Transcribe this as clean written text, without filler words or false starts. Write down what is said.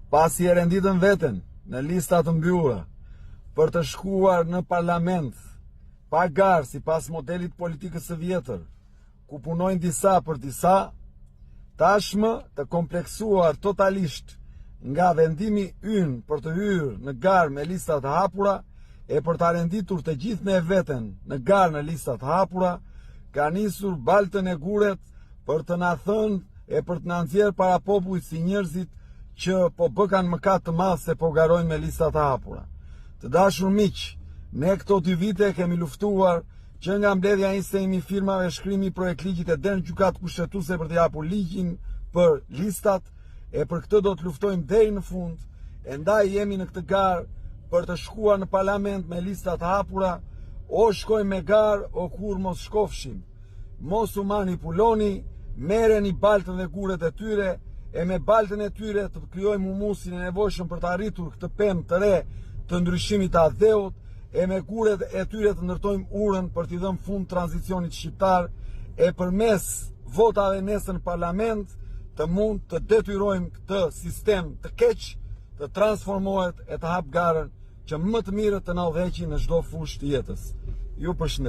Pasi e renditën veten në lista të mbyllura për të shkuar në parlament pa garë sipas modelit të politikës së vjetër, ku punojnë disa për disa, tashmë të kompleksuar totalisht nga vendimi ynë për të hyrë në garë me lista të hapura e për ta renditur të gjithë ne veten në garë në lista të hapura, ka nisur baltën e guret për të na thënë e për të na nxjerrë para popullit si njerëzit që po bëkan mëkat të madh se po garojnë me lista të hapura. Të dashur miq, ne këto dy vite kemi luftuar që nga mbledhja e 21.000 firmave, shkrimi i projektligjit e deri në gjykatë kushtetuese për të hapur ligjin për listat, e për këtë do të luftojmë deri në fund, e ndaj jemi në këtë garë për të shkuar në parlament me lista të hapura, o shkojmë me garë, o kurrë mos shkofshim. Mos u manipuloni, merreni baltën dhe gurët e tyre, e me baltën e tyre të krijojmë humusin e nevojshëm për të arritur këtë pemë të re të ndryshimit të atdheut, e me gurët e tyre të ndërtojmë urën për t'i dhënë fund tranzicionit shqiptar, e përmes votave nesër në parlament të mund të detyrojmë këtë sistem të keq të transformohet e të hapë garën që më të mirët të na udhëheqin në çdo fushë të jetës. Ju përshëndes.